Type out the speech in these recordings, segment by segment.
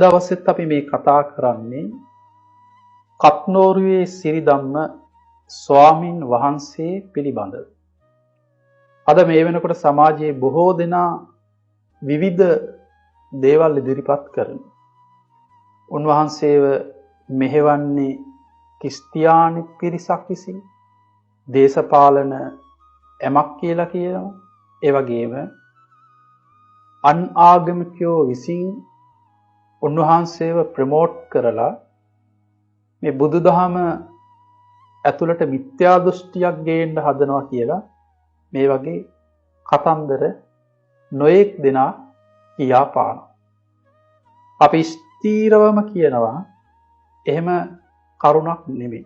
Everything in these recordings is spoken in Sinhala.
දවසෙත් අපි මේ කතා කරන්නේ කත්නෝරුවේ සිරිධම්ම ස්වාමින් වහන්සේ පිළිබඳව. අද මේ වෙනකොට සමාජයේ බොහෝ දෙනා විවිධ දේවල් ඉදිරිපත් කරනවා. උන්වහන්සේව මෙහෙවන්නේ ක්‍රිස්තියානි පිරිසක් විසින් දේශපාලන ඇමක් කියලා කියනවා. ඒ වගේම අන් ආගමිකයෝ විසින් උන්වහන්සේව ප්‍රමෝට් කරලා මේ බුදුදහම ඇතුළට මිත්‍යා දෘෂ්ටියක් ගේන්න හදනවා කියලා මේ වගේ කතන්දර නොයෙක් දෙනා කියා පානවා. අපි ස්ථීරවම කියනවා එහෙම කරුණක් නෙමෙයි.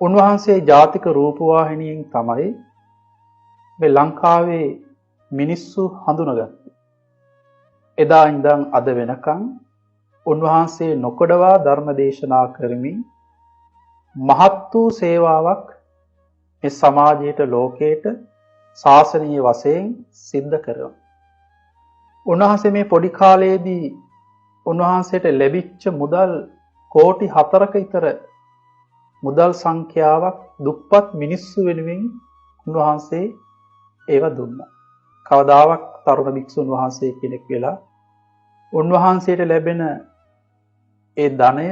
උන්වහන්සේ ජාතික රූපවාහිනියෙන් තමයි මේ ලංකාවේ මිනිස්සු හඳුනගත්තේ. එදා ඉඳන් අද වෙනකන් උන්වහන්සේ නොකඩවා ධර්ම දේශනා කරමින් මහත් වූ සේවාවක් මේ සමාජයට, ලෝකයට ශාසනීය වශයෙන් සිද්ධ කරනවා. උන්වහන්සේ මේ පොඩි කාලයේදී උන්වහන්සේට ලැබිච්ච මුදල් කෝටි 4ක විතර මුදල් සංඛ්‍යාවක් දුප්පත් මිනිස්සු වෙනුවෙන් උන්වහන්සේ ඒව දුන්නා. කවදාවත් තරුණ භික්ෂුන් වහන්සේ කෙනෙක් වෙලා උන්වහන්සේට ලැබෙන ඒ ධනය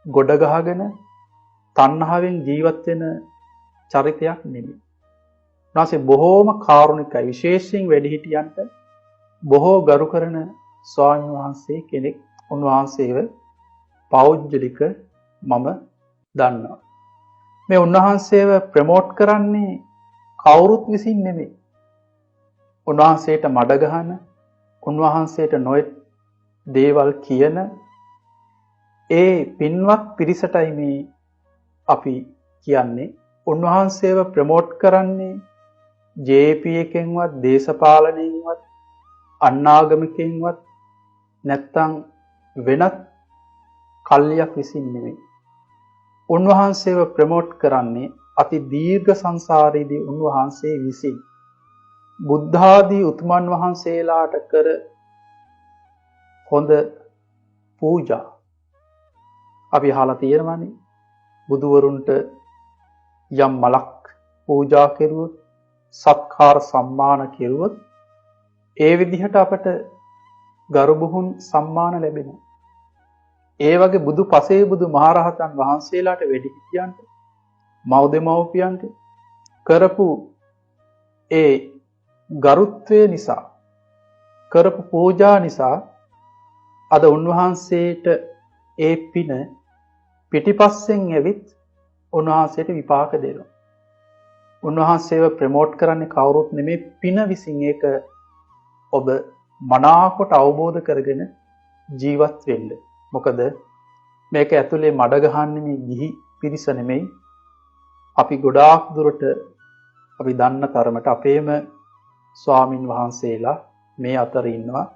ගොඩ ගහගෙන තණ්හාවෙන් ජීවත් වෙන චරිතයක් නෙමෙයි. උන්වහන්සේ බොහෝම කාරුණිකයි, විශේෂයෙන් වැඩිහිටියන්ට බොහෝ ගරු කරන ස්වාමීන් වහන්සේ කෙනෙක්. උන්වහන්සේව පෞද්ගලික මම දන්නවා. මේ උන්වහන්සේව ප්‍රමෝට් කරන්නේ කවුරුත් විසින් නෙමෙයි. උන්වහන්සේට මඩ ගහන, උන්වහන්සේට නොයෙක් දේවල් කියන ඒ පින්වත් පිරිසටයි මේ අපි කියන්නේ. උන්වහන්සේව ප්‍රමෝට් කරන්නේ JP එකෙන්වත්, දේශපාලනයෙන්වත්, අන්නාගමිකෙන්වත් නැත්තම් වෙනත් කල්ලියක් විසින් නෙමෙයි. උන්වහන්සේව ප්‍රමෝට් කරන්නේ අති දීර්ඝ සංසාරයේදී උන්වහන්සේ විසින් බුද්ධාදී උතුමන් වහන්සේලාට කර හොඳ පූජා. අපි අහලා තියෙනවානේ, බුදුවරුන්ට යම් මලක් පූජා කෙරුවොත්, සත්කාර සම්මාන කෙරුවොත්, ඒ විදිහට අපට ගරුබුහුන් සම්මාන ලැබෙනවා. ඒ වගේ බුදු පසේ බුදු මහරහතන් වහන්සේලාට, වැඩිහිටියන්ට, මව් දෙමව්පියන්ට කරපු ඒ ගරුත්වය නිසා, කරපු පූජා නිසා අද උන්වහන්සේට ඒ පින පිටිපස්සෙන් ඇවිත් උන්වහන්සේට විපාක දෙනවා. උන්වහන්සේව ප්‍රමෝට් කරන්නේ කවුරුත් නෙමෙයි, පින විසින්. ඒක ඔබ මනාකොට අවබෝධ කරගෙන ජීවත් වෙන්න. මොකද මේක ඇතුලේ මඩ ගහන්නේ මේ ගිහි පිරිස නෙමෙයි. අපි ගොඩාක් දුරට අපි දන්න තරමට අපේම ස්වාමින් වහන්සේලා මේ අතර ඉන්නවා.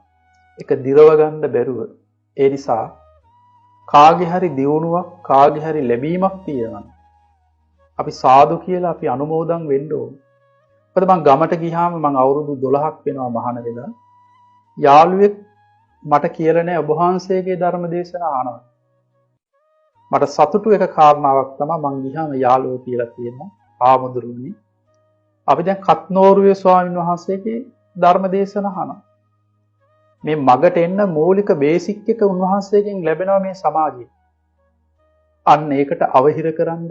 ඒක දිරව ගන්න බැරුව. ඒ නිසා කාගේ හරි දියුණුවක්, කාගේ හරි ලැබීමක් තියෙනවා, අපි සාදු කියලා අපි අනුමෝදන් වෙන්න ඕන. මොකද මං ගමට ගියාම, මං අවුරුදු 12ක් වෙනවා මහාන වෙලා. යාළුවෙක් මට කියලා නෑ ඔබ වහන්සේගේ ධර්ම දේශනා අහනවා. මට සතුටු එක කාරණාවක් තමයි මං ගියාම යාළුවෝ කියලා තියෙනවා, ආමුදුරුවනි, අපි දැන් කත්නෝරුවේ ස්වාමීන් වහන්සේගේ ධර්ම දේශනා අහනවා. මේ මගට එන්න මූලික බේසික් එක උන්වහන්සේගෙන් ලැබෙනවා මේ සමාජයේ. අන්න ඒකට අවහිර කරන්න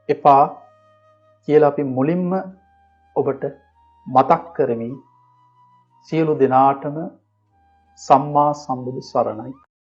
එපා කියලා අපි මුලින්ම ඔබට මතක් කරමින් සියලු දෙනාටම සම්මා සම්බුදු සරණයි.